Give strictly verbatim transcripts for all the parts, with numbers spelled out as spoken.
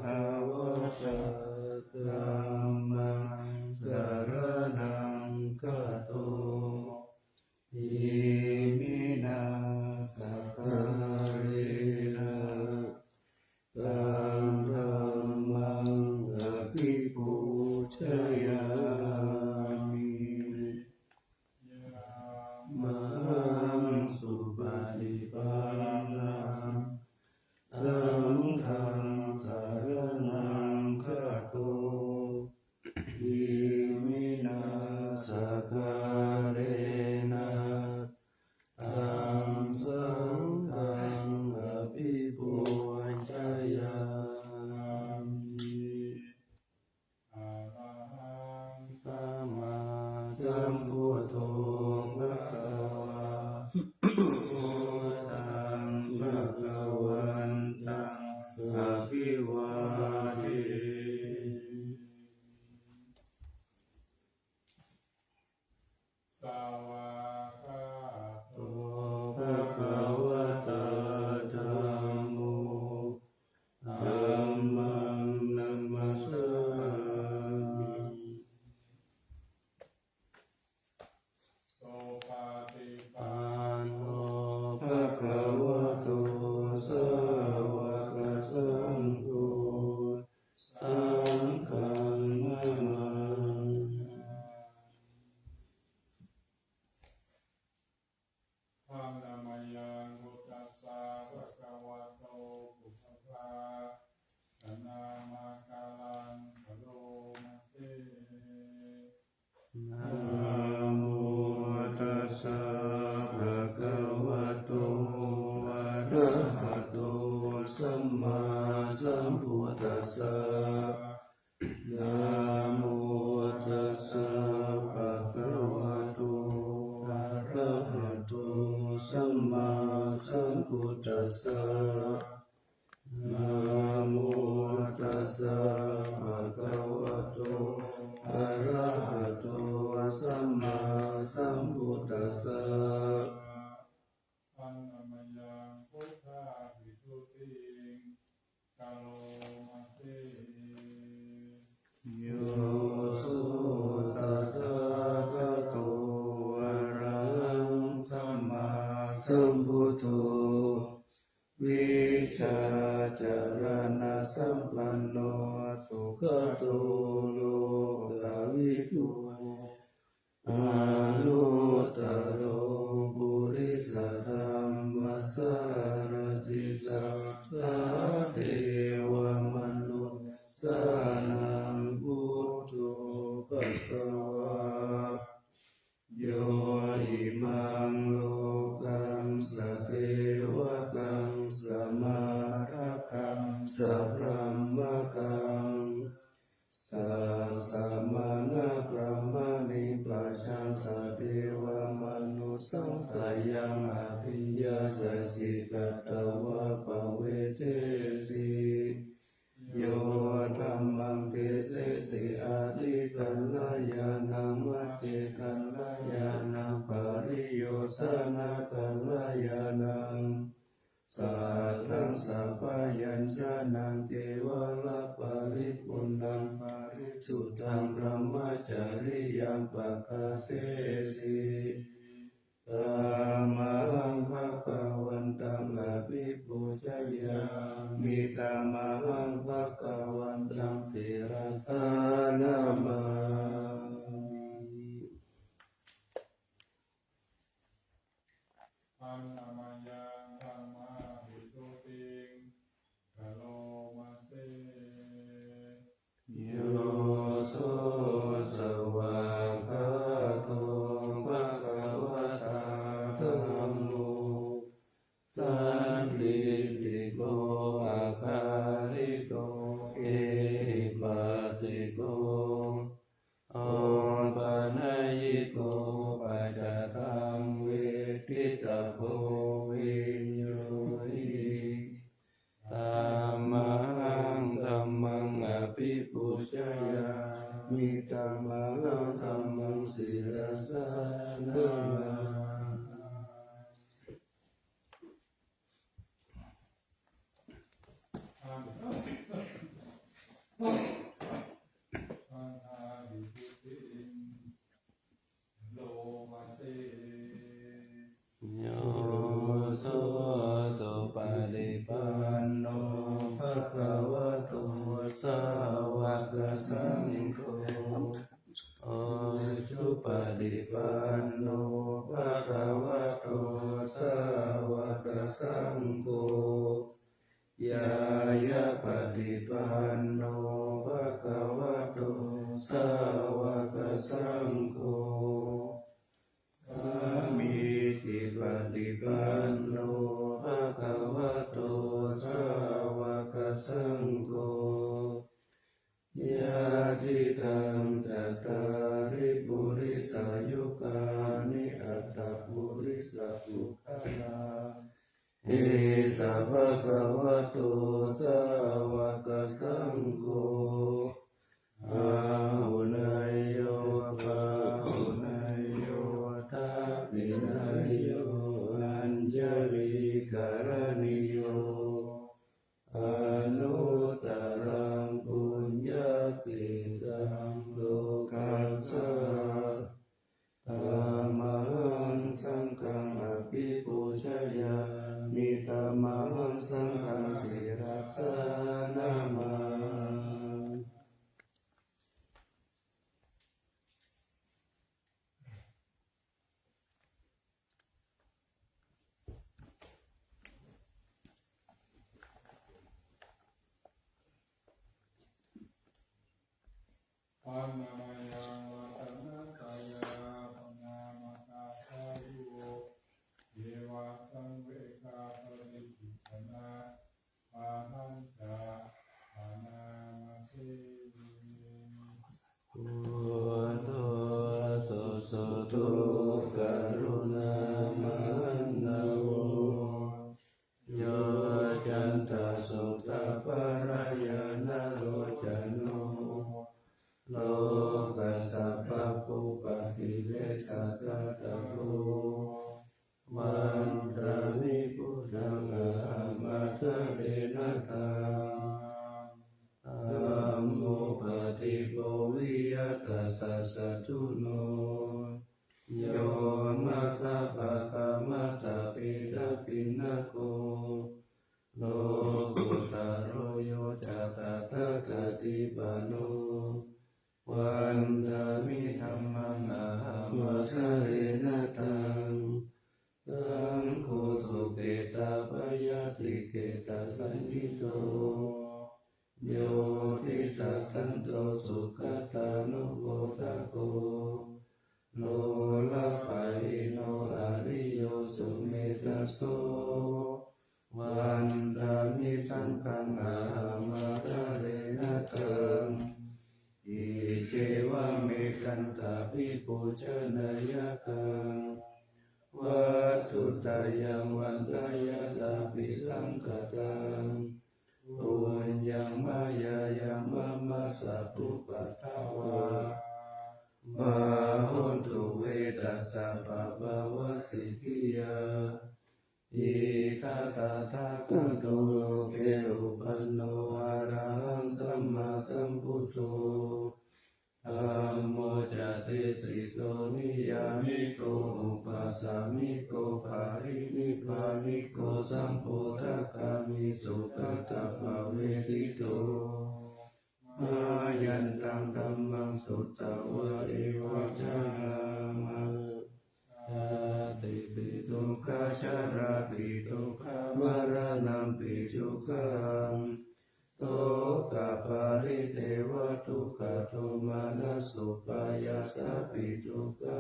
Bhagavatā dhammaṃ saraṇaṃ gato. Iminā sakkārena taṃ dhammaṃ abhipūjayāmi. Yamhaṃ supaṭipannaṃ saṅghaṃ saraṇaṃ gato. Iminā sakkārena taṃ saṅghaṃ abhipūjayāmi. Arahaṃ sammāsambuddho bhagavā. Buddhaṃ bhagavantaṃ abhivādemi. Svākkhāto bhagavatā dhammo. Dhammaṃ namassāmi. Supaṭipanno bhagavato sāvakasaṅgho. Saṅghaṃ namāmi. Pana mayaṃ buddhassa bhagavato pubbabhāganāmakālaṃ karoma se. Namo tassa bhagavato arahato sammāsambuddhassa. Namo tassa bhagavato arahato sammāsambuddhassa. Namo tassa bhagavato arahato sammāsambuddhassa. Pana mayaṃ buddhavisuddhiṃ karoma se. Yo so tathāgato arahaṃ sammāsambuddho vijjācaraṇasampanno sugato lokavidū anuttaro purisadammasārathi satthā devamanussānaṃ buddho bhagavā. Yo imaṃ lokaṃ sadevakaṃ samārakaṃ sabrahmakaṃ sassamaṇabrāhmaṇipajaṃ sadevamanussānaṃ sayaṃ abhiññāya sacchikatvā pavedesi. Yo dhammaṃ desesi atthi kalyāṇaṃ, majjhe kalyāṇaṃ, pariyosānakalyāṇaṃ, sātthaṃ sabyañjanaṃ kevalaparipuṇṇaṃ parisuddhaṃ brahmacariyaṃ pakāsesi. Tamahaṃ bhagavantaṃ abhipūjayāmi. Tamahaṃ bhagavantaṃ sirasā namāmi. Pana mayaṃ dhammavisuddhiṃ karoma se. Yo so svākkhāto bhagavatā sāvakasaṅgho, ujupaṭipanno bhagavato sāvakasaṅgho, ñāyapaṭipanno bhagavato sāvakasaṅgho, sāmīcipaṭipanno bhagavato sāvakasaṅgho, yadidaṃ cattāri purisayugāni aṭṭha purisapuggalā, esa bhagavato sāvakasaṅgho, āhuneyyo pāhuneyyo dakkhiṇeyyo añjalikaraṇīyo, anuttaraṃ puññakkhettaṃ lokassā. Tamahaṃ saṅghaṃ abhipūjayāmi, tamahaṃ saṅghaṃ sirasā namāmi. Annamayaṃ ratanattayā, pāṇāmakāsayo, ye vāsaṃveghā paṭibujjhantā, pāṇañca pāṇāma se. Buddho susuddho karuṇāmahaṇṇavo, yoccantasuddhapālāya nalocano, lokassa pāpūpakilesaghātako, vandāmi buddhaṃ ahaṃ ādarena taṃ. Dhammo paṭibo viya tassa satthuno, yo maggapākamattabhedabhinnako, lokuttaro yo ca tathāgatipālo, vandāmi dhammaṃ ahaṃ ādarena taṃ. Saṅgho sukhetappayadikhettasañhito, yo diṭṭhasanto sugatānubodhako, lolapahīno ariyo sumedhaso, vandāmi saṅghaṃ ahaṃ ādarena taṃ. Iccevamekantabhipūjaneyyaṃ, vatthuttayaṃ vandeyyaṃ abhisaṅkhataṃ, puññaṃ mayā yaṃ mama sabbupaddavā, pahontu ve tassa pāpavajjitiyā. Idha tathāgato loke uppanno arahaṃ sammāsambuddho, dhammo ca desito niyyāniko upasāmiko paranibbaniko sambodhagāmi sugatāpavejjito, mayantaṃ dhammaṃ sutvā devamānusā. Jātipi dukkhā jarāpi dukkhā maraṇampi dukkhaṃ, sokaparidevadukkhadomanassupāyāsāpi dukkhā,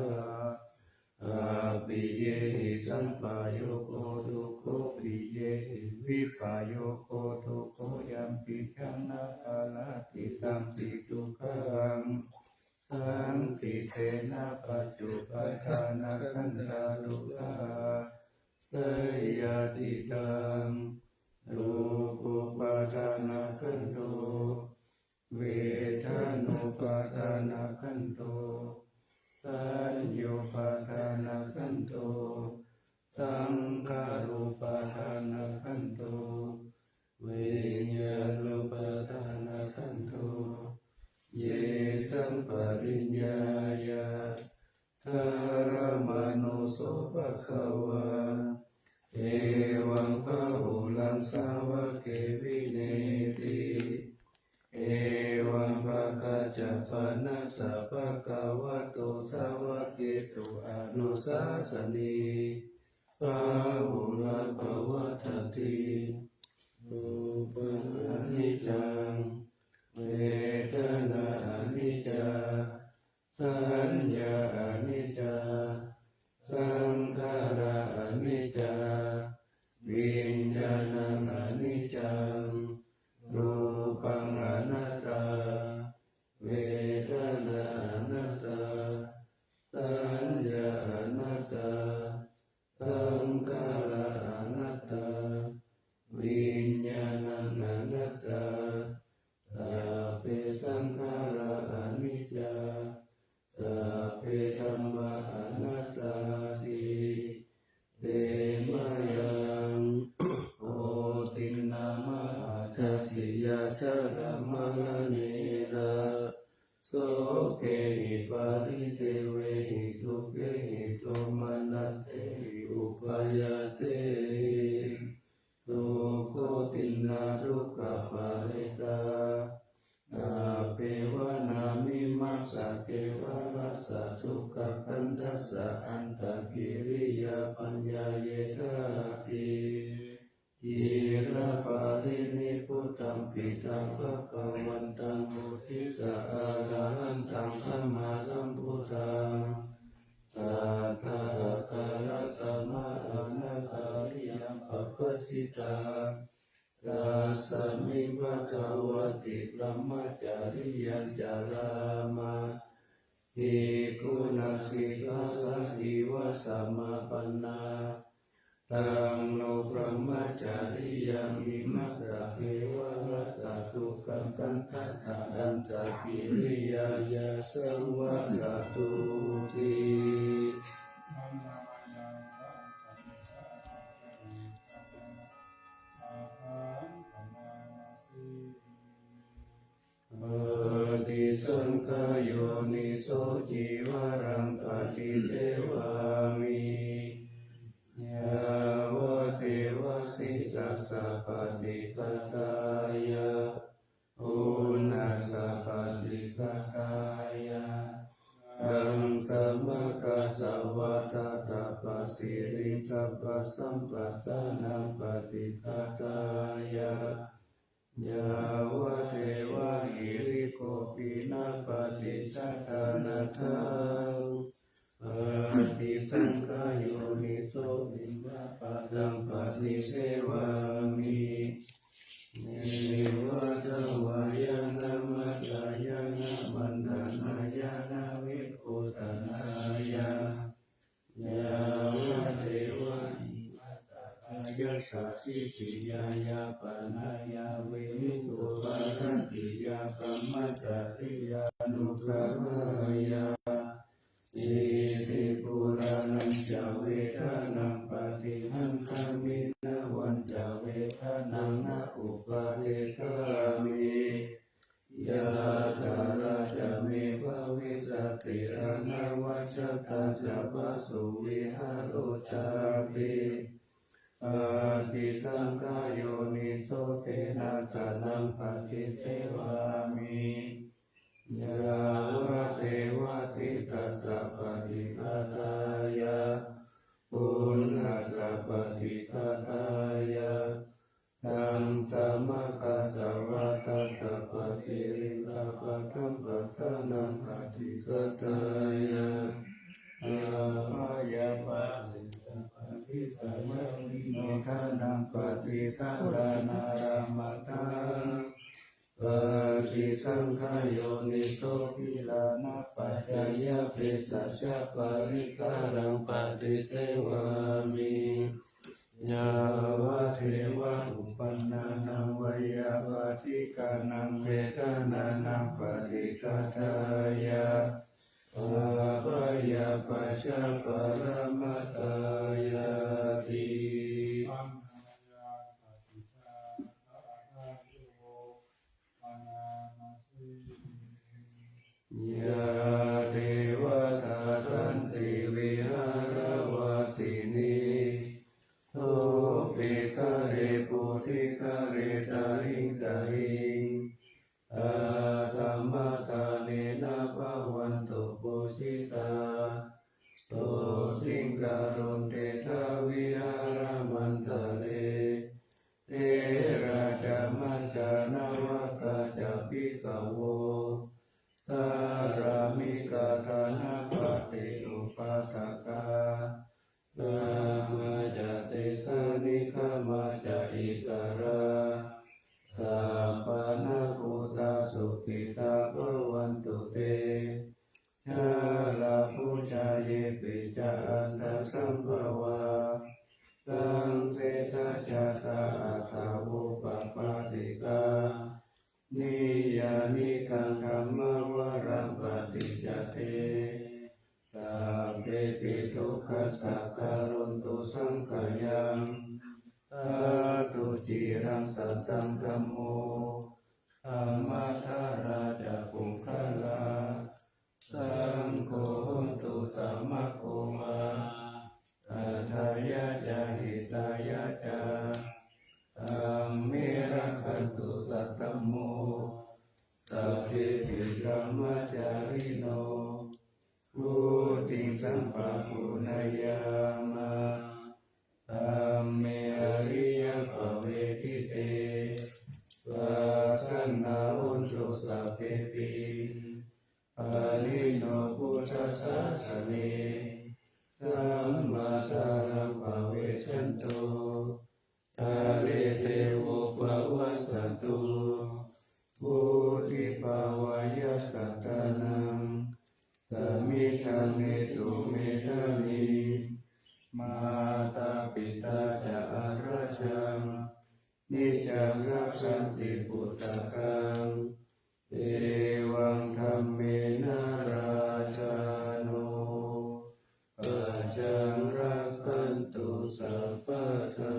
appiyehi sampayogo dukkho piyehi vippayogo dukkho yampicchaṃ na karāti tampi dukkhaṃ saṅkhittena pañcupādānakkhandhā dukkhā. Seyyathidaṃ dukkhupādānakkhandho, vedanupādānakkhandho, saññāupādānakkhandho, saṅkhārupādānakkhandho, viññāṇupādānakkhandho. Yesaṃ pariññāya dharmānussaro bhagavā, evaṃ bahulaṃ sāvake vineti. Sakkaccapanassa bhagavato sāvakesū anusāsanī, bahulabhavatthatthi. Rūpaṃ aniccaṃ, vedanā aniccā, saññā aniccā, saṅkhārā aniccā, viññāṇaṃ aniccaṃ, rūpaṃ anattā, vedanā anattā, saññā anattā, saṅkhārā anattā, viññāṇaṃ anattā, sabbe saṅkhārā aniccā, sabbe dhammā anattāti. Te mayaṃ bodhiṃ nāma ācattiya jarāmaraṇena sokehi paridevehi dukkhehi domanassehi upāyāsehi dukkhātiṇṇadukkhaparitā. Taṃ pevaṇṇāmi majjhakevalassa dukkhakandhassa antakiriyā paññāyedāti. Ciraparinibbutampi taṃ bhagavantaṃ uddissa arahantaṃ sammāsambuddhaṃ satthā ākārasmā anākāriyam pabbajitā. Tasmiṃ bhagavati brahmacariyaṃ carāma. Bhikkhūnaṃ sikkhāya iva samāpannā. Taṃ no brahmacariyaṃ majjhakevalassa dukkhakandhassa antakiriyāya saṃvattatuti. Paṭisaṅkhā yoniso cīvaraṃ paṭisevāmi yāvadeva sītassa paṭighātāya uṇhassa paṭighātāya taṃ samaggāsavā tattha pasiriṃ sabbasampattānaṃ paṭighātāya yāvadeva hirikopinapaṭicchādanatthaṃ. Paṭisaṅkhā yoniso piṇḍapātaṃ paṭisevāmi neva davāya na madāya na maṇḍanāya na vibhūsanāya yāvadeva imassa kāyassa ṭhitiyā yāpanāya vihiṃsuparatiyā brahmacariyānuggahāya iti purāṇañca vedanaṃ paṭihaṅkhāmi navañca vedanaṃ na uppādessāmi. Yātrā ca me bhavissati anavajjatā ca phāsuvihāro cāti. Paṭisaṅkhā yoniso cenasanaṃ paṭisevāmi yāvadeva sītassa paṭighātāya uṇhassa paṭighātāya taṃ samaggāsavā tattha pasiriṃ sabbasampattānaṃ paṭighātāya bhayāpajjhapaṭisallāpinodānaṃ paṭisallānārāmatthaṃ. Paṭisaṅkhā yoniso gilānapaccayabhesajjaparikkhāraṃ paṭisevāmi yāvadeva uppannānaṃ veyyābādhikānaṃ vedanānaṃ paṭighātāya bhayāpajjhaparamatāyāti. Yā devatā santi vihāravāsinī thūpe ghare bodhighare tahiṃ tahiṃ, aṭṭhamā sukhitā bhavantu te. Jalābujā yepi ca aṇḍasambhavā, saṃsedajātā athavopapātikā, niyyānikaṃ dhammavaraṃ paṭicca te, sabbepi dukkhassa karontu saṅkhayaṃ. Ṭhātu ciraṃ sataṃ dhammo, dhammaddharā ca puggalā, saṅgho hotu samaggo va, atthāya ca hitāya ca. Amhe rakkhatu saddhammo, sabbepi dhammacārino, vuḍḍhiṃ sampāpuṇeyyāma, dhamme ariyappavedite. Pasannā hontu sabbepi, pāṇino buddhasāsane, sammā dhāraṃ pavecchanto, dhāre devo pavassatu. Vuḍḍhibhāvāya sattānaṃ, samiddhaṃ netu medaniṃ, mātā pitā ca atrajaṃ, niccaṃ rakkhanti puttakaṃ, evaṃ dhammena rājāno, pajaṃ rakkhantu sabbadā.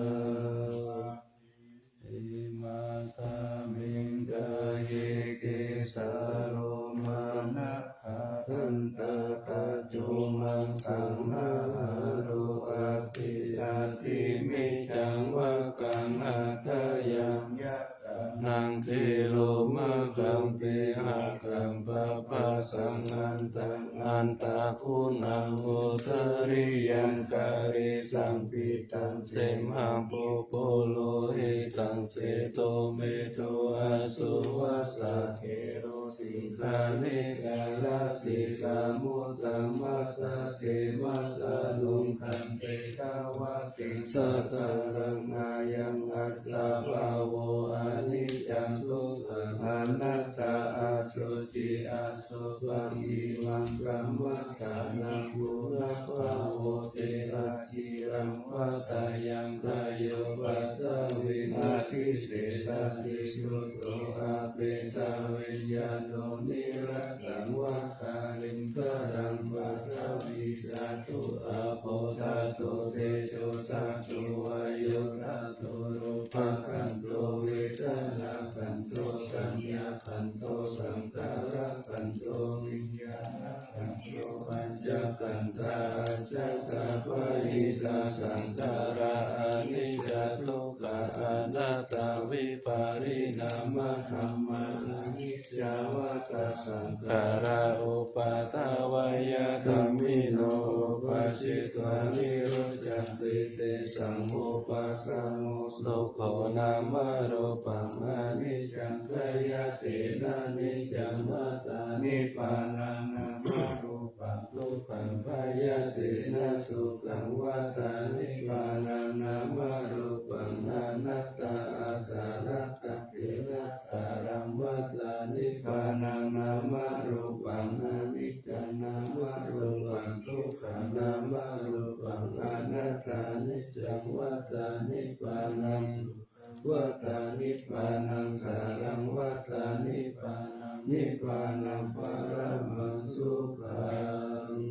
Imasmiṃ kāye kesā lomā nakhā dantā taco maṃsā nahārū athi ajjimicchaṃ vakkaṃ athāyaṃ yattānaṃ silomakaṃ pihakaṃ papphāsaṃ antaṃ antaguṇaṃ udariyaṃ karīsaṃ pittaṃ semhaṃ pubbu lohitaṃ sedo medo assu vassā kheḷo siṅghāṇikā lasikamuddaṃ matthake matthaluṅgaṃ peṭṭhavakkhiṃ sādaraṃ. Ayaṃ attabhāvo aniccaṃ dukkhaṃ anattā asocī asopagihaṃ kammadānaṃ punabbhāvo te aciraṃ vatayaṃ khayo paṭhaviṃ adhisessati chuddho apetaviññāṇo niratthaṃ va kaliṅgaraṃ paṭhavī dhātu āpo dhātu tejo dhātu vāyo dhātu rūpakkhandho vedanākkhandho saññākkhandho saṅkhārakkhandho viññāṇakkhandho pañcakkhandhā ajjhattā bahiddhā saṅkhārā aniccā dukkhā anattā vipariṇāmadhammā ani ccā vata saṅkhārā uppādavayadhammino uppajjitvā nirujjhanti tesaṃ vūpasamo sukho nāmarūpaṃ aniccaṃ khayyatenaniccaṃ vata nibbānaṃ nāmarūpaṃ dukkhaṃ khayyatenadukkhaṃ vata nibbānaṃ nāmarūpaṃ anattā asarakkhate na saraṃ vata nibbānaṃ nāmarūpaṃ aniccaṃ nāmarūpaṃ dukkhaṃ nāmarūpaṃ anattā niccaṃ vata nibbānaṃ sukhaṃ vata nibbānaṃ saraṃ vata nibbānaṃ nibbānaṃ paramaṃ sukhaṃ.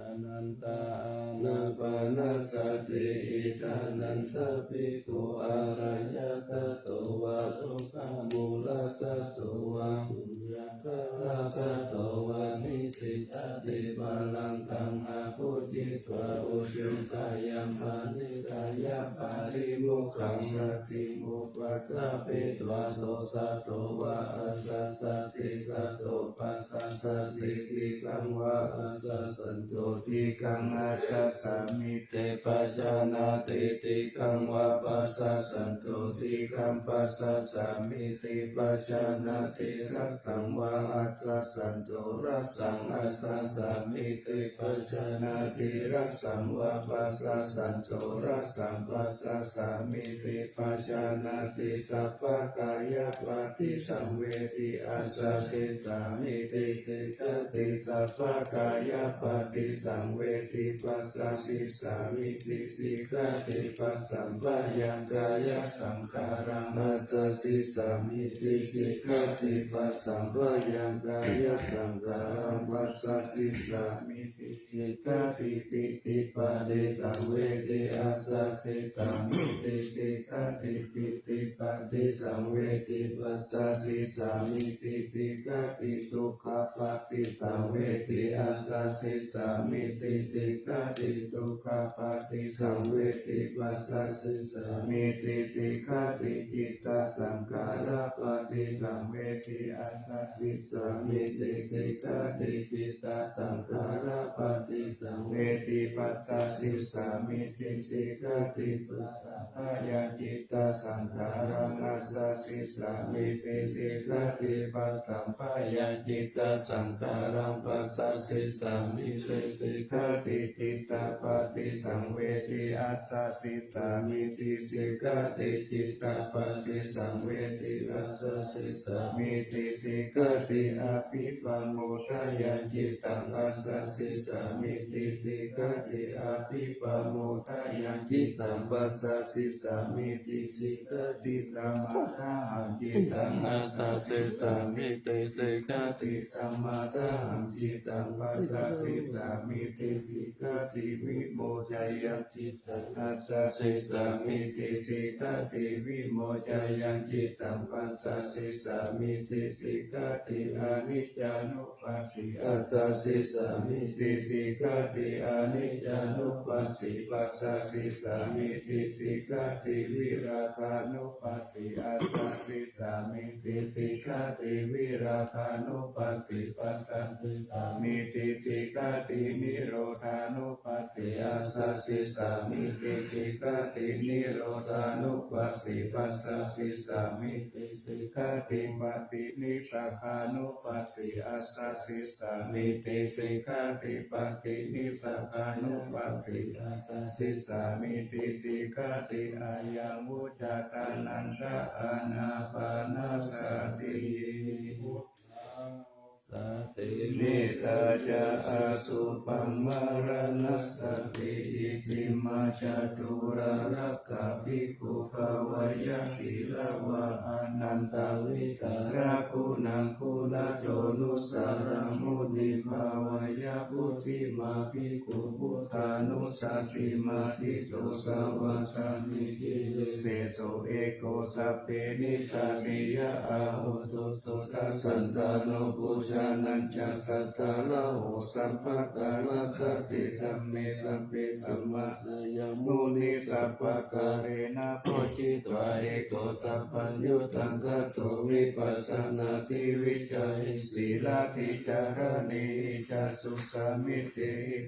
Anantā ānāpanasati iddhānandā bhikkhū ālāyagato vā dukkhāmūlagato vā guññākāragato vā nisīdati pālaṅkaṃ āguṇhitvā ujū kāyaṃ paṇidhāya pālimukhaṃ satiṃ upaṭṭhapetvā so saddho vā assa passati, santo passati, dīghaṃ vā assassanto, dīghaṃ assassamiti pajānāti, dīghaṃ vā passassanto, dīghaṃ passassamiti pajānāti, rassaṃ vā assassanto, rassaṃ assassamiti pajānāti, rassaṃ vā passassanto, rassaṃ passassamiti pajānāti, sabbakāyapaṭissaṃvedī assasissāmiti sikkhati, sabbakāyapaṭissaṃvedī passasissāmiti sikkhati, passamphayaṃ kāyasaṅkhāraṃ assasissāmiti sikkhati, passamphayaṃ kāyasaṅkhāraṃ passasissāmiti sikkhati, pītipaṭissaṃvedī assasissāmiti sikkhati, pītipaṭissaṃvedī passasissāmiti sikkhati, sukhapaṭissaṃvedī assasissāmiti sikkhati, sukhapaṭissaṃvedī passasissāmiti sikkhati, cittasaṅkhārapaṭissaṃvedī assasissāmiti sikkhati, cittasaṅkhārapaṭissaṃvedī passasissāmiti sikkhati, passamphayaṃ cittasaṅkhāraṃ assasissāmiti sikkhati, passamphayaṃ cittasaṅkhāraṃ passasissāmiti sikkhati, cittapaṭissaṃvedī assasissāmiti sikkhati, cittapaṭissaṃvedī assasissāmiti sikkhati, abhipamodanaṃ cittaṃ assasissāmiti sikkhati, abhipamodanaṃ cittaṃ passasissāmiti sikkhati, samādāhaṃ cittaṃ assasissāmiti sikkhati, samādāhaṃ cittaṃ passasissāmiti sikkhati, vimoccanaṃ cittaṃ assasissāmiti sikkhati, vimoccanaṃ cittaṃ passasissāmiti sikkhati, aniccānupassī assasissāmiti sikkhati, aniccānupassī passasissāmiti sikkhati, virāgānupassī assasissāmiti sikkhati, virāgānupassī passasissāmiti sikkhati, nirodhānupassī assasissāmiti sikkhati, nirodhānupassī passasissāmiti sikkhati, paṭinissagānupassī assasissāmiti sikkhati, paṭinissagānupassī assasissāmiti sikkhati, ayaṃ vuccate ānanda ānāpānasati. Sati mettā ca asubhaṃ maraṇassati. Itimā catulālā kā bhikkhū bhāweyya sīlavā ānandavidhārā guṇaguṇatonūsārā munisāvakā. Phuṭṭhimā bhikkhū buddhānussatimatthito sāvakānaṃ giriyesu eko sabbe nikkāmiya ahusu suddhasantano. Pūjānañca sattāraho sabbakārassa te dhamme sabbe samā sāya muni sabbakālena pūjitva eko sabbaññutaṃ kato vipassanādhi vijjāhi sīlādhicāraṇehi ca sujjhāmiṃ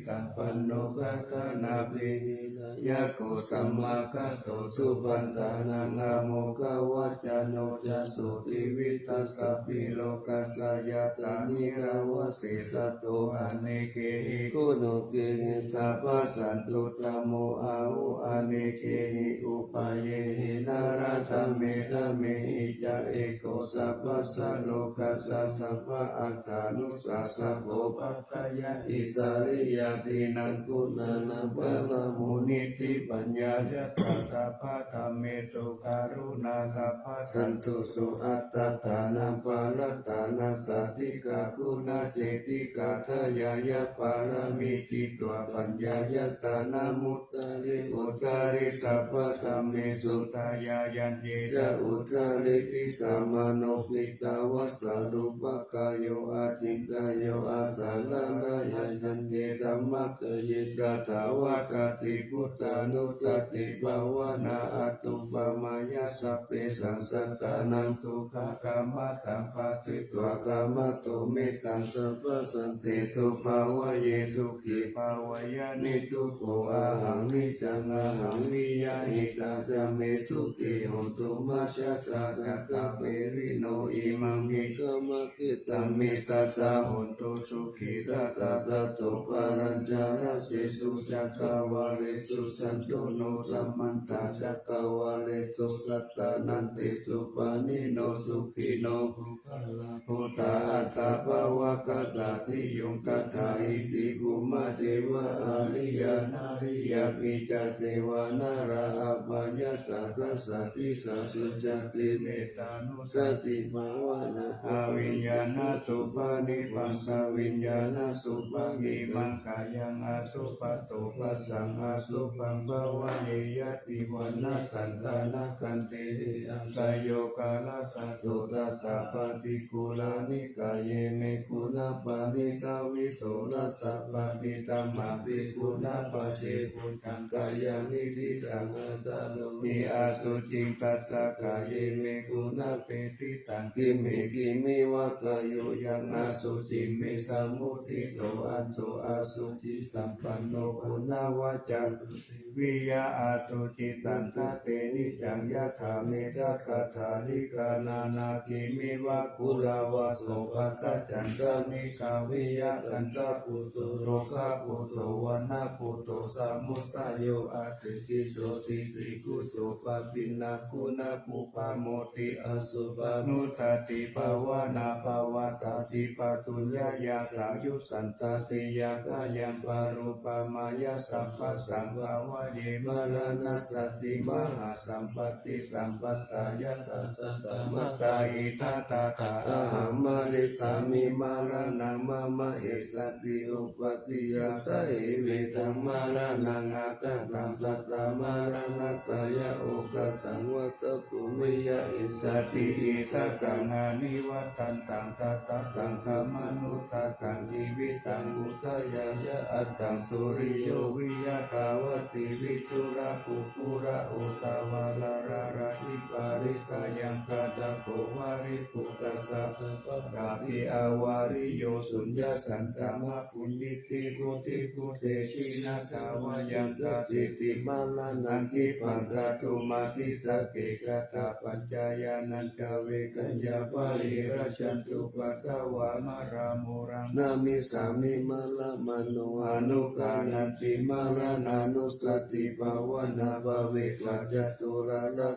sampanno gaganābhidhāya ko samāgato supaṇṇānaṃ āmoghavaccino ca sotthi vittassa pīḷokassa yatha nirāva sesato anekehi guṇokehi sabbasattuttamo ahu anekehi upāyehi naradhamme dhammehi ca eko sabbassa lokassa sabba attānussasako paccayaṃ isariyā tīṇaṃ guṇānaṃ paramū niṭṭhi paññāya ca sabbadhammesu karuṇā sabbasantusu attadānaṃ parattāna sādhikā guṇasiddhi Gāthāya yā pāramī tītvā pañcayatanamuttare uttare sabbadhammesu dayāyaññe ca uttare disāmano piṭṭhāvassa rūpakāyo acintayyo āsararahiyaññe dhammakāye tathāgatā buddhānussatibhāvanā atthupamayā sabbesaṃ sattānaṃ sukhakammataṃ phāsitvā kamato mettaṃ sabbasantesu bhāvaye sukhī bhāvaye niddukkho ahaṃ niccaṃ ahaṃ viya hitatā ca me sukhī hontu majjhattā. Tathāperi no imaṃ nikkhamma khetta me sadā hontu sukhī sadā. Tato palañca dasesu cakkavāḷesu santo no samantā cakkavāḷesu attānantesu pāṇino sukhino puggalā buddhā attabhāvagatā. Tiyuṃ tathā iti bhummā devā ariyā nariyā picca devā nalā apayattā dasā disā sujati mettā nussatibhāvanā aviññāṇasubhānibbaṃ saviññāṇasubhānibbaṃ kāyaṃ asubhato bhassaṃ asubhaṃ bhāvaye yadi vaṇṇaṃ candamā kantena yaṃ sayogaṃ laggato tathā paṭikūlā nikāye me guṇā paṇītā visorasā paṇītamā me guṇā pacce buddhaṃ kāyaṃ niṭṭhitaṃ attano hi asuciṃ tassa kāye me guṇā pethitaṃ. Kimme kimmiva kāyo yaṃ asuciṃ me samuṭṭhito atho asucisampanno puṇṇavacaṃ prithiviya asucisañca teniccaṃ yathā me dakkhajālikā nānāgiriṃ iva ghuravāso pakkañcañca nikkhaṃ viya kañcapūto rogapūto vaṇṇapūto samudayo ati tisso disi kuso pabbinnā guṇapūpamo ti asubhanussatibhāvanā pavattati pātuyāya sāyussantatiya kāyaṃ parūpamayā sabbasaṃ bhāvaye maraṇassati mahāsampattisampattā yattha saddamattā idha tathā ahaṃ marissāmi maraṇaṃ mama essati uppaṭiyā sahevedaṃ maraṇaṃ akantaṃ saddamaraṇatthāya okāsaṃ vata bhūmiya essati issakaṃ anivaṭṭantaṃ sattakaṃ khamānu sakaṃ jīvitaṃ udayāya attaṃ suriyo viya dāvatī viṭū rāhu kurāhu savā saḷarā siparittayaṃ kaṭṭhako vāripūtassa sabbadāpi avariyo suññā santama puññitti vuḍḍhibhūte jinatthā vayaṃ tatiti maraṇaṃ khippaṃ kātumatthita kettapaccayānañca veghaṃ yā bāhirajjhattupaddavā marāmuraṃ namissāmi marāmāno anukkhaṇatthi maraṇānussatibhāvanā bhāvetvā caturāgā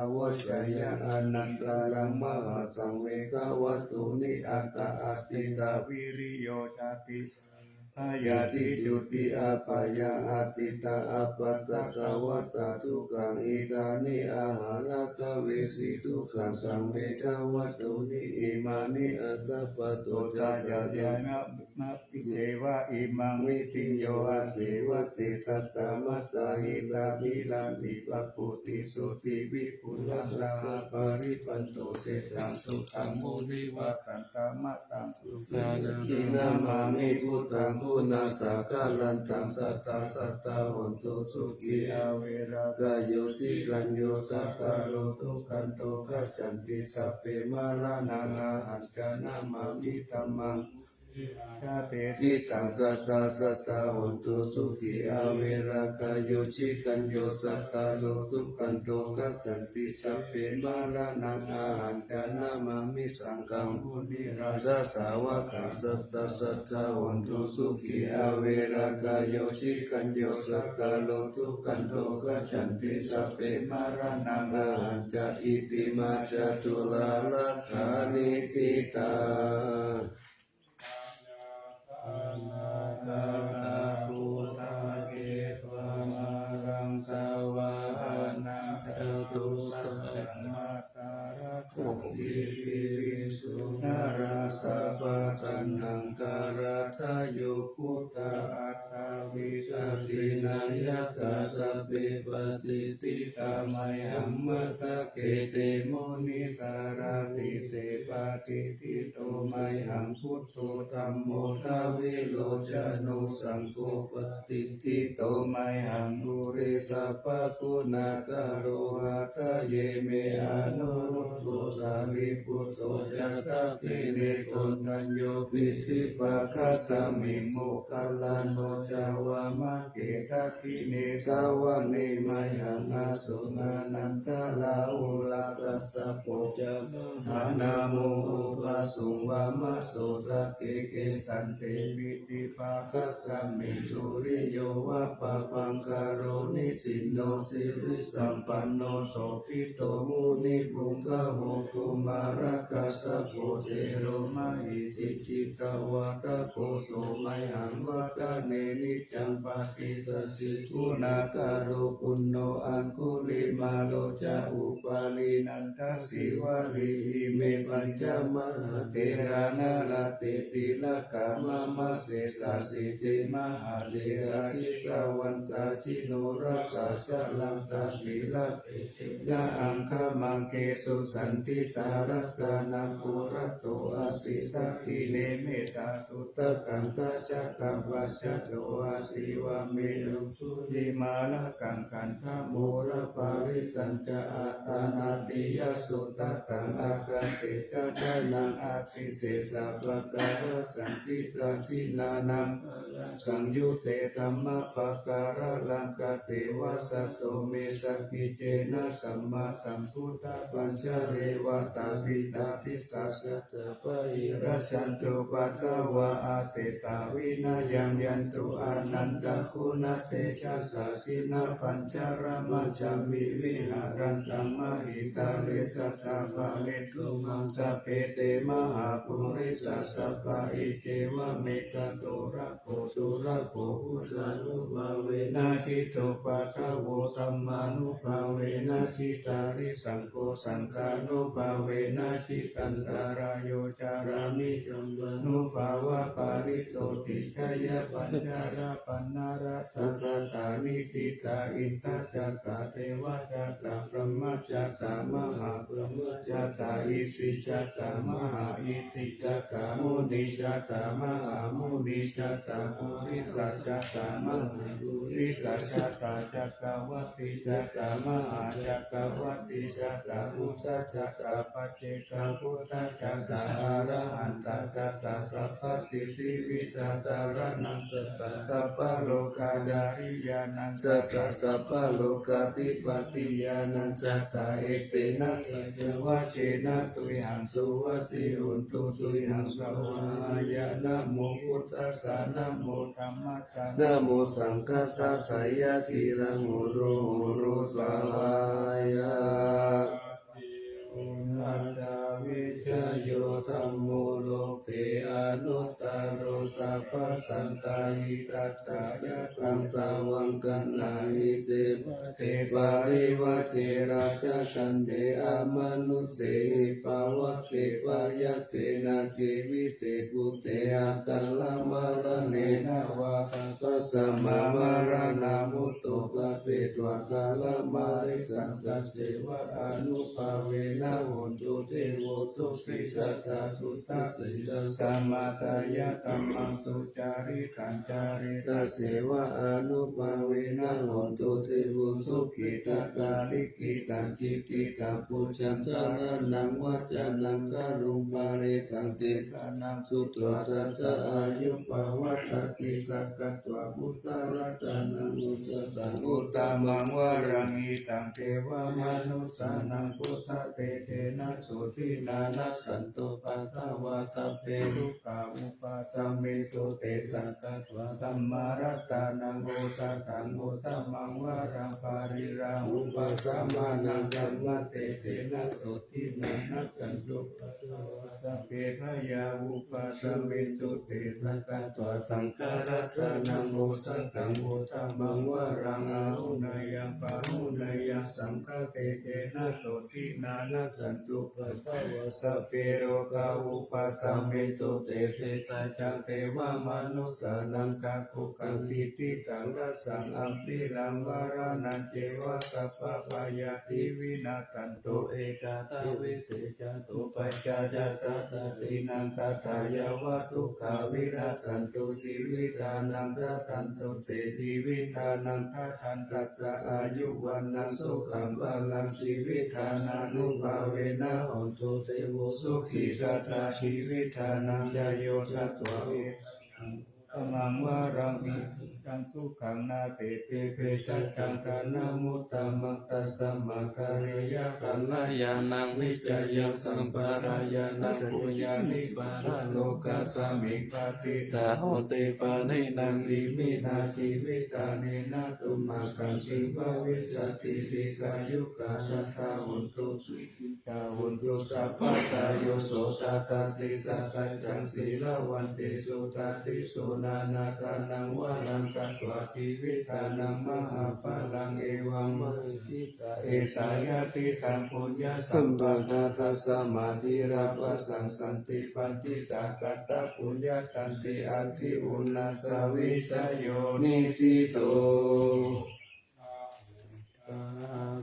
avajjāya anantaraṃ mahāsaṃ vegavatthuni aṭṭha atītā viriyo cāti bāyādi juti apāyā atītā appaṭikavatā dukkhaṃ idāni ahaṃ rakkhaveshi dukkhaṃ saṃvedavattuni imāni aṭṭha paṭicca saññā mappi ceva imaṃ viddhiyo asevati saddamattā idha bhiranti pabbutiṃ suddhi vipulaṃ dāhaparipanto seṭṭhaṃ suddaṃ munivaravacanaṃ Namāmi buddhaṃ guṇasāgarantaṃ. Satthā satthā hontu sukhī averā kāyo cirañño saṅkhāro dukkhato gacchanti sabbe maraṇaṃ ahañca namāmi dhammaṃ cittaṃ. Satthā satthā hontu sukhī averā kāyo cirañño saṅkhāro dukkhato gacchanti sabbe maraṇaṃ ahañca namāmi saṅghaṃ munirājasāvakaṃ. Satthā satthā hontu sukhī averā kāyo cirañño saṅkhāro dukkhato gacchanti sabbe maraṇaṃ ahañca. Iti mā caturāgāni diṭṭhaṃ. Anāgatā buddhā ketvā māraṃ savāhanaṃ catusaccāmataraṃ giriṃ iddhībhiṃsu narā Sabbaṭṭhānaṃ kāradayo buddhā aṭṭhavīsati nāyakā sabbe patiṭṭhitā mayhaṃ matthake te munissarā. Sīse patiṭṭhito mayhaṃ buddho dhammo dvilocano saṅgho patiṭṭhito mayhaṃ ure sabbaguṇākaro. Hadaye me anuruddho sārīputto ca dakkhiṇe koṇḍañño piṭṭhibhāgasmiṃ moggallāno ca vāmake. Dakkhiṇe savane mayhaṃ āsuṃ ānandarāhulā kassapo ca mahānāmo ubhāsuṃ vāmasotake. Kesante piṭṭhibhāgasmiṃ suriyo va pabhaṅkaro nisinno sirisampanno sobhito munipuṅgavo. Kumārakassapo thero mahesī cittavādako so mayhaṃ vadane niccaṃ patiṭṭhāsi guṇākaro. Puṇṇo aṅgulimālo ca upālī nanda sīvalī ime pañca mahātherā nalāṭe tilakā mama. Sesāsīti mahātherā jitavantā jinorasā jalantā sīlatejena aṅgamaṅgesu saṇṭhitā. Ratanaṃ purato āsi dakkhiṇe mettasuttakaṃ dhajaggaṃ pacchato āsi vāme aṅgulimālakaṃ. Khandhamoraparittañca āṭānāṭiyasuttakaṃ ākantecadanaṃ āsi sesā pākārasaṇṭhitā. Jinā nānābalasaṃyutte dhammapākāralaṅkate vasato me sakiccena sammāsambuddhapañjare. Vātapittādisañjā bāhirajjhattupaddavā aseṭṭhā vinayaṃ yantu anantaguṇatejasā. Jinapañjaramajjhamhi viharantaṃ mahītale sadā pālentu maṃ sabbe te mahāpurisāsabhā. Iccevam ekato ra ko surakkho buddhānubhāvena jitupaddavo dhammānubhāvena jitārisaṅgho saṅghānubhāvena jitantarāyo carāmi dhammānubhāvapālito. Tijjhayapañjarapaṇṇarasaṃ katā niṭṭhitā indajātā devakātā brahmajātā mahābrahmajātā isijātā mahāisi jātā munijātā mahāmunijātā purisajātā mahāpurisajātā cakkavatijātā mahācakkavatijātā buddhajātā paccekabuddhajātā arahantajātā sabbasiddhivijjādharaṇaṃ jātā sabbalokadhāriyaṇaṃ jātā sabbalokādhipatiyaṇaṃ jātā etena saccavajjena tuyhaṃ suvatthi hotu tuyhaṃ svāhāya. Namo buddhassa namo dhammassa namo saṅghassa jayati raṅ horo horo svāhāya. Uṇhassa vijayo dhammo loke anuttaro sabbasattahitatthāya taṃ tvaṃ gaṇhāhi devate parivajje rājadaṇḍe amanussehi pāvake byagghe nāge vise bhūte akālamaraṇena vā sabbasmā maraṇā mutto bhavetvā kālamāritaṃ. Tasseva ānubhāvena hotu devo sukhī sadā suddhasīlā samādāya dhammaṃ sucaritaṃ care. Tasseva ānubhāvena hotu devo sukhī sadā likkhitaṃ cintitaṃ pūjaṃ dhāraṇaṃ vācanaṃ garuṃ pāritaṃ desanaṃ sutvā tassa āyuṃ pavaḍḍhatīti. Sakkatvā buddharatanaṃ osathaṃ uttamaṃ varaṃ hitaṃ devamanussānaṃ buddhatejena sotthinā nassantupaddavā sabbe dukkhā vūpasamentu te. Sakkatvā dhammaratanaṃ osathaṃ uttamaṃ varaṃ pariḷāhūpasamanaṃ dhammatejena sotthinā nassantupaddavā sabbe bhayā vūpasamentu te. Sakkatvā saṅgharatanaṃ osathaṃ uttamaṃ varaṃ āhuneyyaṃ pāhuneyyaṃ saṅghatejena sotthinā nassantupaddavā sabbe rogā vūpasamentu te. Bhejajjaṃ devamanussānaṃ kakutthaṃ diṭṭhitaṃ rasaṃ ambhīraṃ maraṇañceva sabbabhayā vinassatu. Ekadā vite catupaccāyāsā daṭṭhinaṃ tathā yāva dukkhā vinassantu jīvitānaṃ dadantu te jīvitānaṃ dadantassa āyu vaṇṇaṃ sukhaṃ balaṃ jīvitadānubhāvena hontu devo sukhī sadā jīvitadānañca yo tatvā uttamaṃ varaṃ iddhū taṃ sukhaṃ nassantīti. Bhejajjaṃ dānamuttamaṃ tasmā karaṇīyaṃ kalyāṇaṃ vicayaṃ sampādāya puññāni paralokasmiṃ patiṭṭhā honti pāṇinanti iminā jīvitadānena tumhehi kiṃ bhavissati. Dīghāyukā sadā hontu sukhī ca hontu sabbadā. Yo so tathāti sadā caṃ sīlavantesu dadiso nānādānaṃ varaṃ datvā jīvitadānaṃ mahapphalaṃ evamāhi. Cittā esā yadidaṃ puññasampadaṃ tasmā dhīrā bhāssanti paṇḍitāgatā puññattanti addi uṇhissavijayo niṭṭhito.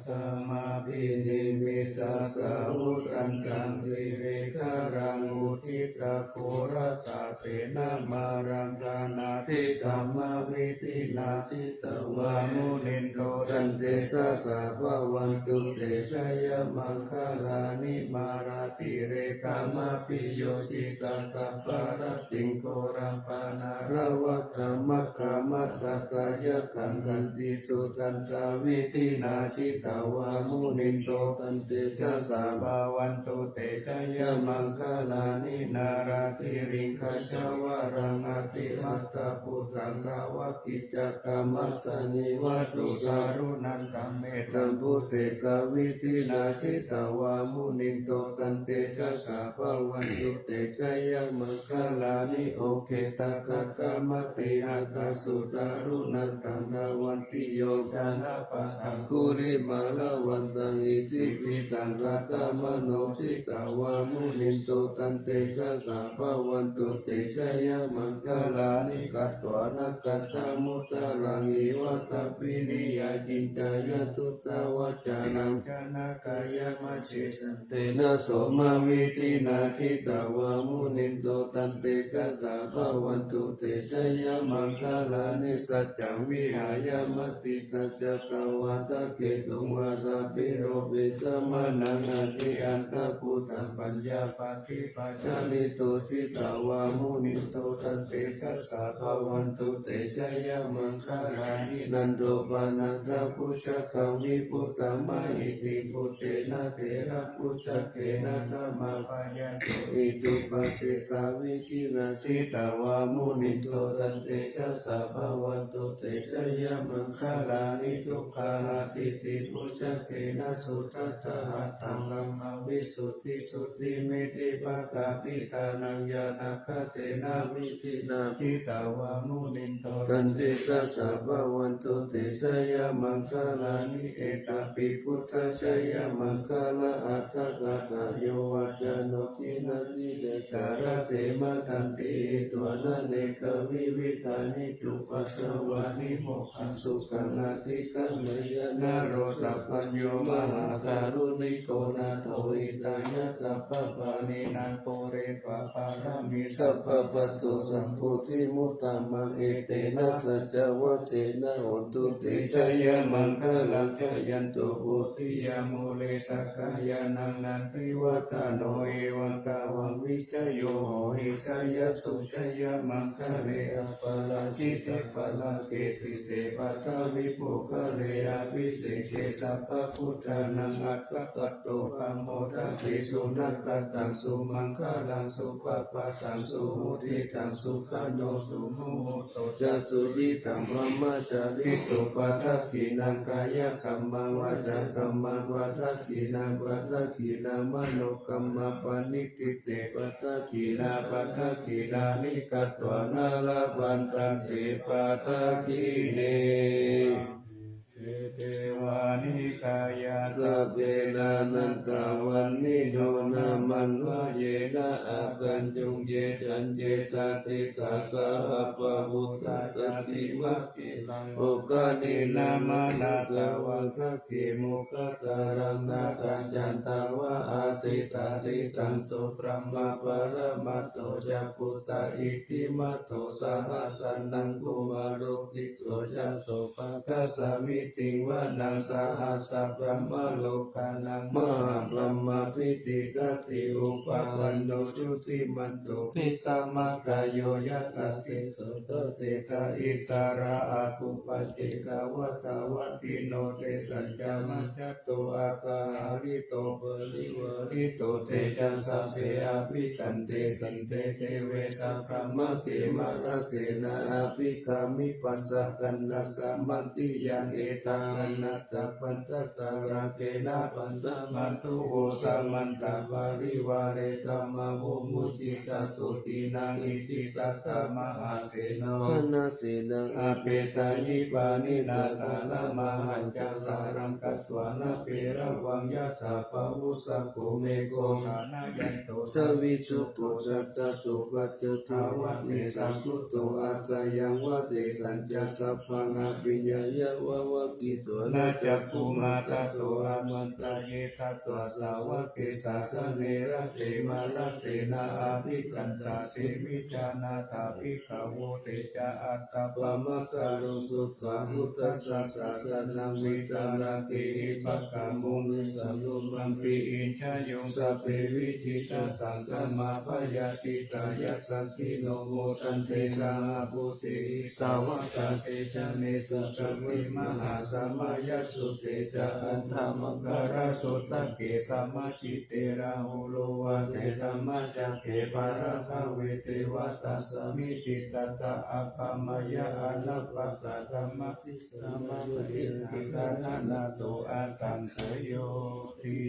Sabbasmābhinimmitasāvudhantaṃ girimekhalaṃ uditaghorasasenamāraṃ dānādidhammavidhinā jitavā munindo taṃtejasā bhavatu te jayamaṅgalāni. Mārātirekamabhiyujjhitasabbarattiṃ ghorampanāḷavakamakkhamathaddhayakkhaṃ khantīsudantavidhinā jitavā munindo taṃtejasā bhavatu te jayamaṅgalāni. Nāḷāgiriṃ gajavaraṃ atimattabhūtaṃ dāvaggicakkamasanīva sudāruṇantaṃ mettambusekavidhinā jitavā munindo taṃtejasā bhavatu te jayamaṅgalāni. Ukkhittakhaggam atihatthasudāruṇantaṃ dhāvantiyojanapathaṅgulimālavantaṃ iddhībhisaṅ khandhamano jitavā munindo taṃtejasā bhavatu te jayamaṅgalāni. Katvāna kaṭṭhamudaraṃ iva gabbhinīyā ciñcāya duṭṭhavacanaṃ janakāyamajjhe santena somavidhinā jitavā munindo taṃtejasā bhavatu te jayamaṅgalāni. Saccaṃ vihāya matisaccakavādaketuṃ vādābhiropitamanaṃ atiandhabhūtaṃ paññāpadīpajalito jitavā munindo taṃtejasā bhavatu te jayamaṅgalāni. Nandopanandabhujagaṃ vibudhaṃ mahiddhiṃ puttena therabhujagena damāpayanto iddhūpadesavidhinā jitavā munindo taṃtejasā bhavatu te jayamaṅgalāni. Duggāhadiṭṭhibhujagena sudaṭṭhahatthaṃ brahmaṃ visuddhijutimiddhibakābhidhānaṃ ñāṇāgadena vidhinā jitavā munindo taṃtejasā bhavatu te jayamaṅgalāni. Etāpi buddhajayamaṅgalaaṭṭhagāthā yo vācano dinadine sarate matandī hitvānanekavividhāni cupaddavāni mokkhaṃ sukhaṃ adhigameyya naro sapañño. Mahākāruṇiko nātho hitāya sabbapāṇinaṃ pūretvā pāramī sabbā patto sambodhimuttamaṃ etena saccavajjena hotu te jayamaṅgalaṃ. Jayanto bodhiyā mūle sakyānaṃ nandivaḍḍhano evaṃ tvaṃ vijayo hohi jayassu jayamaṅgale. Aparājitapallaṅke sīse paṭhavipokkhare abhiseke sabbabuddhānaṃ aggappatto pamodati. Sunakkhattaṃ sumaṅgalaṃ supabhātaṃ suhuṭṭhitaṃ sukhaṇo sumuhutto ca suyiṭṭhaṃ brahmacārisu. Padakkhiṇaṃ kāyakammaṃ vācākammaṃ padakkhiṇaṃ padakkhiṇaṃ manokammaṃ paṇidhī te padakkhiṇā padakkhiṇāni katvāna labhantatthe padakkhiṇe. Te devānikāyā sabbe nānattavaṇṇino, nāmanvayena āgañchuṃ ye caññe sadisā saha. Pavutthajātimakkhīlaṃ oghatiṇṇamanāsavaṃ, dakkhemoghataraṃ nāgaṃ candaṃva asitātitaṃ. So brahmā paramatto ca puttā iddhimato saha, sanaṅkumāro tisso ca sopāga samiddhiṃ vanaṃ. Sahassabrahmalokānaṃ mahābrahmābhitiṭṭhati, upapanno jutimanto bhismākāyo yasassi so. Dasettha issarā āgū paccekavasavattino, tesañca majjhato aṭṭhaharito parivārito. Te ca sabbe abhikkante saṇṭhete vessa brahmake mārasenā abhikkāmi passa kaṇhassa mandiyaṃ. Etha gaṇhatha bandhatha rāgena bandhamatthu vo, samantā parivāretha mā vo muñcittha sotthinnaṃ. Iti tattha mahāseno kaṇhasenaṃ apesayi pāṇinā, taṇhaṅ mahāsaraṃ katvāna bheravaṃ. Yathā pāvussako megho thanayanto savijjuko, santāpo paccuddavaccasaṅkuddho asayaṃvane. Tesañca sabbaṃ abhiññāya vavakkhitvāna cakkhumā, tato āmantā ye tattha sāvake sāsane rate. Mārasenā abhikkantā te vijānātha bhikkhavo. Te ca ātappamakaruṃ sutvā buddhassa sāsanaṃ, vītarāgehi pakkāmuṃ nesaṃ lomampi iñjayuṃ. Sabbe vijitasaṅgāmā bhayātītā yasassino, modanti saha bhūtehi sāvakā te janesuṃ. Sabbe mahāsamayasutte ca aṭṭhamakalasūtake, samācite rāhulā vācedammassake, bhaddekaratthe devatā samitiṃ tattha āgamanāya. Anāpatthānaṃ samayo etha gaṇhatha asaṅkhayyoti.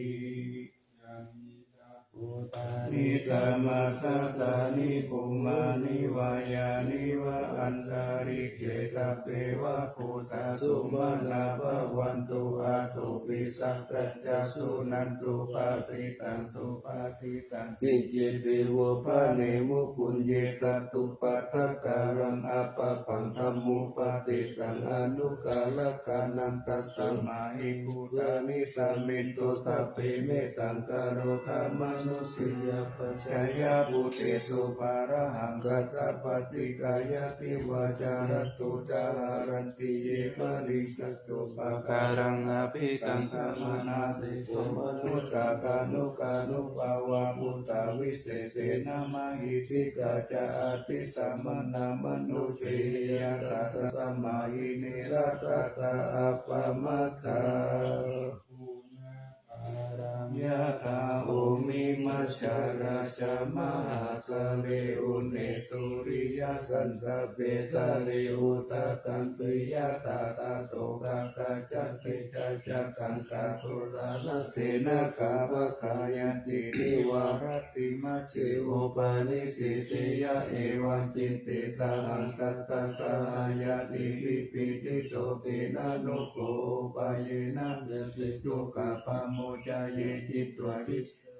Yānīdha bhūtāni samāgatāni bhummāni vā yāni va antalikkhe, sabbe va bhūtā sumanā bhavantu athopi sakkacca suṇantu bhāsitaṃ. Subhāsitaṃ kiñcipi vo bhaṇemu puññe sattupaddakaraṃ apāpaṃ dhammūpadesaṃ anukaramānaṃ. Tasmā hi bhūtā nisāmetho sabbe mettaṃ karotha mānusiyā pajāya. Bhūtesu bālahaṅkhā ca paṭigayhāti vā caratthu ca haranti ye baliṃ. Taññupākāraṃ abhikaṅkhamānā te kho manussā kāyānubhāvā bhūtā visesena mahiddhikā ca atītamaddhānantarāyā manussehi yathā. Tasmā hi ne rakkhatha appamattā. Yathā bhūmimañjaraṃ mahāsagaromānī suriyaṃ santabbe sarirūpaṃ yathā tadaso gaṅgā ca tejaṃ yakkaṃ tadotha yasassena. Khāvakā yanti girigabbharaṃ timaṃ devaṃ upanissi tiyā evaṃ jitā saha tatra saha ñātibhi pīḷito tena no kho upāyena yati dukkha pamuccayati. Jitā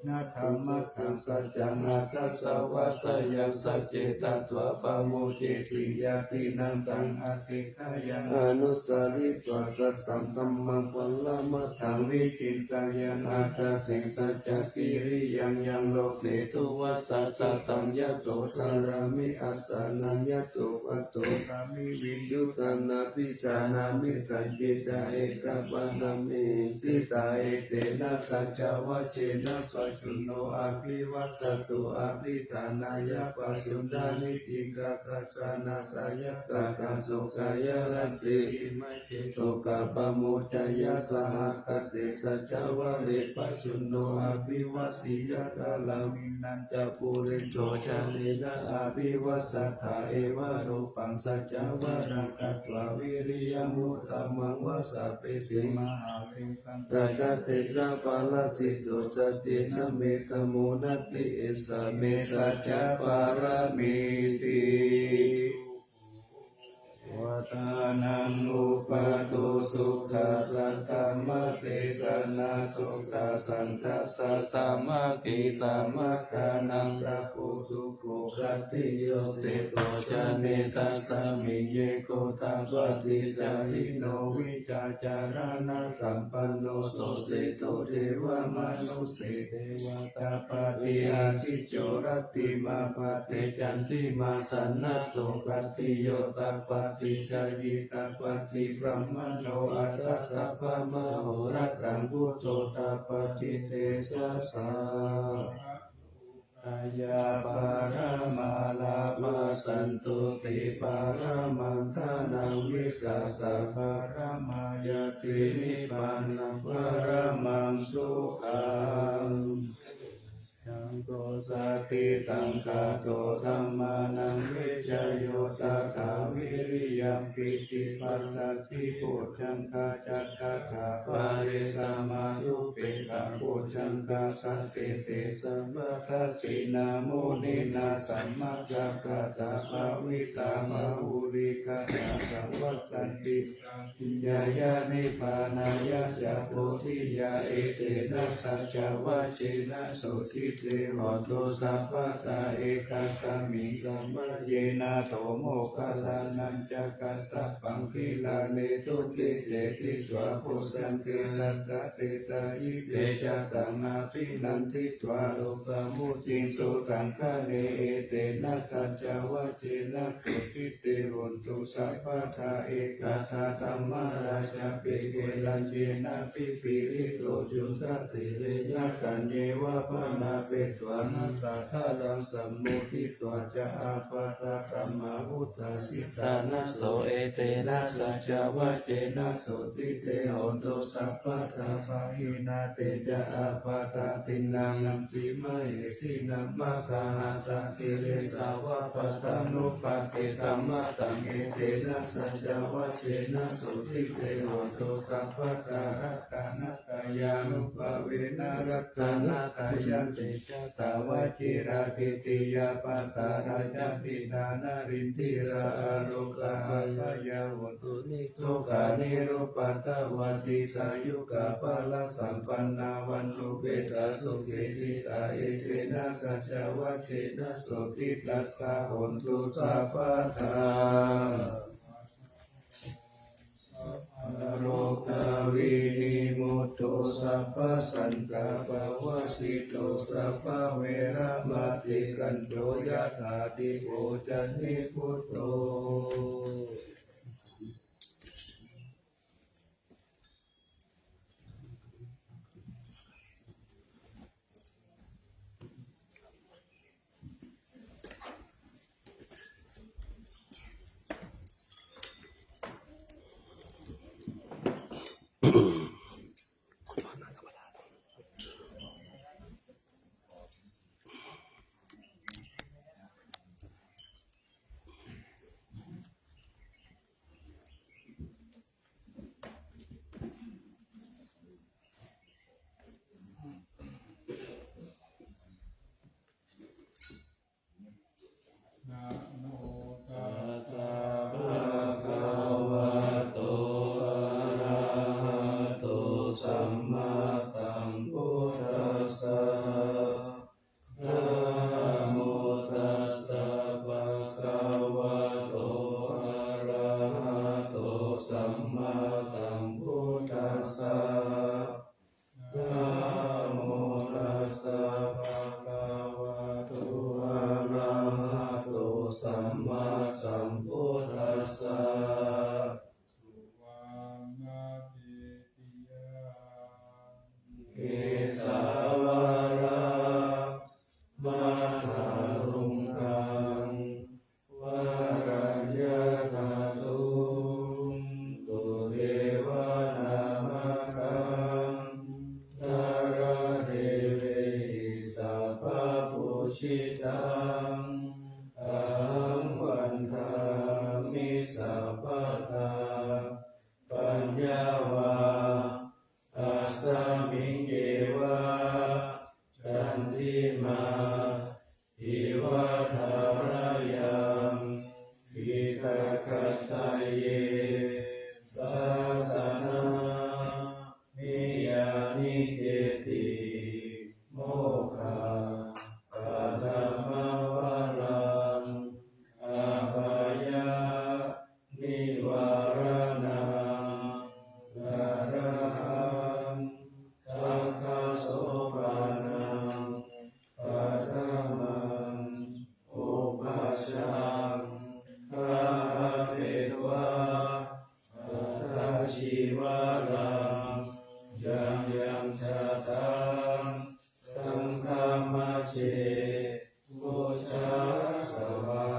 dhammaṃ saccaṃ aṭṭhāsa vassāyaṃ saccetatvā pamuñciṃ ñātīnaṃ taṃ atikkameyyāma. Anussaritvā sattadhammaṃ paramatthaṃ vicinteyya aṭṭhaṃsu saccakiriyaṃ yaṃ loke dussāhasataṃ yato carāmi attānaṃ yato pato bhāmi viññuhi nābhijānāmi sañcicca ekapadanti ṭhitā. Etena saccavajjena pajjunno abhivajjatu abhiṭhānāya pajjuṇhānīti kakāsa nāsayā kakāso kāyarassī dukkha pamuccaya. Sahagatā saccavajjena pajjunno abhivajjeyya kālāhinañca puriso janena abhivajjatha evarūpaṃ saccavajjena katvā vīriyamuttamaṃ vajjaggaṃ mahāve gaṃ tassa tejapālāsito sattena me sammo natthi esa me saccapāramīti. Tānaṃ upādo sukha saddhammadesanā, sukhā saṅghassa sāmaggī, samaggānaṃ tapo sukho. Khattiyo seṭṭho jāne, tasmiṃ ye gottapaṭisarino, vijjācaraṇasampanno so seṭṭho, devamanusse ceva tappati. Ācikkhyo rattimābhāti, candimā sannaddho, khattiyo tappati, jayi tappati, brāhmaṇo atha sabbamahorattaṃ, buddho tappati tejasā. Tayā paramā labhantu, ti paramaṃ dhanaṃ, vissāsaparamā ñāti, nibbānaṃ paramaṃ sukhaṃ. Saṅgho satisaṅkhāto, dhammānaṃ vicayo tathā, viriyampīti passaddhi bojjhaṅgā ca tathāpare, samādhupekkhabojjhaṅgā sattete sabbadassinā, muninā sammadakkhātā bhāvitā bahulīkatā, saṃvattanti ṭhānañca nibbānañca ca bodhiyā. Etena saccavajjena sotthi te hotu sabbadā. Ekasmiṃ samaye nātho moggallānañca kassapaṃ gilāne dukkhite disvā bojjhaṅge satta desayi, te ca taṃ abhinanditvā rogā mucciṃsu taṅkhaṇe. Etena saccavajjena sotthi te hotu sabbadā. Ekadā dhammarājāpi gelaññenābhi pīḷito, cundattherena taññeva bhaṇāpetvāna sādaraṃ, sammoditvā ca ābādhā tamhā vuṭṭhāsi ṭhānaso. Etena saccavajjena sotthi te hotu sabbadā. Pahīnā te ca ābādhā tiṇṇannampi mahesinaṃ, maggāhatakilesāva pattānuppattidhammataṃ. Etena saccavajjena sotthi te hotu sabbadā. Ratanattayānubhāvena ratanattayam tejasā, vajirakkhittiyā pattharaccasikkhā, nalīndirā ārogā abyāpajjhā, hotu niddukkhamā nirupaddavā, dīghāyukā balasampannā, vaṇṇuppetā sukhititā. Etena saccavajjena sotthi tathā hotu sabbadā. Sabbarogavinimutto, sabbasantāpavajjito, sabbaveramatikkanto, yathā dīpo ca nibbutto. Namo tassa bhagavato arahato sammāsambuddhassa. Namo tassa bhagavato arahato sammāsambuddhassa. Namo tassa bhagavato arahato sammāsambuddhassa. Kesavādamatthalaṅkaṃ varaññatatthu sudevanāmakam nāḷadevehi sabbapūjitaṃ ahaṃ vandāmi sabbadā paññā vā tasmiṃ yeva candimā iva thārāyaṃ Piṭakattaye sāsanamiyā nikketi mokkhaparamavaraṃ apāyanivāraṇaṃ arahaṃ sakkasopanam paṭhamaṃ upajjhayaṃ āpetvā attajīvaraṃ yaṃ yaṃ jātaṃ saṅghamajjhe pūjāya svāhā.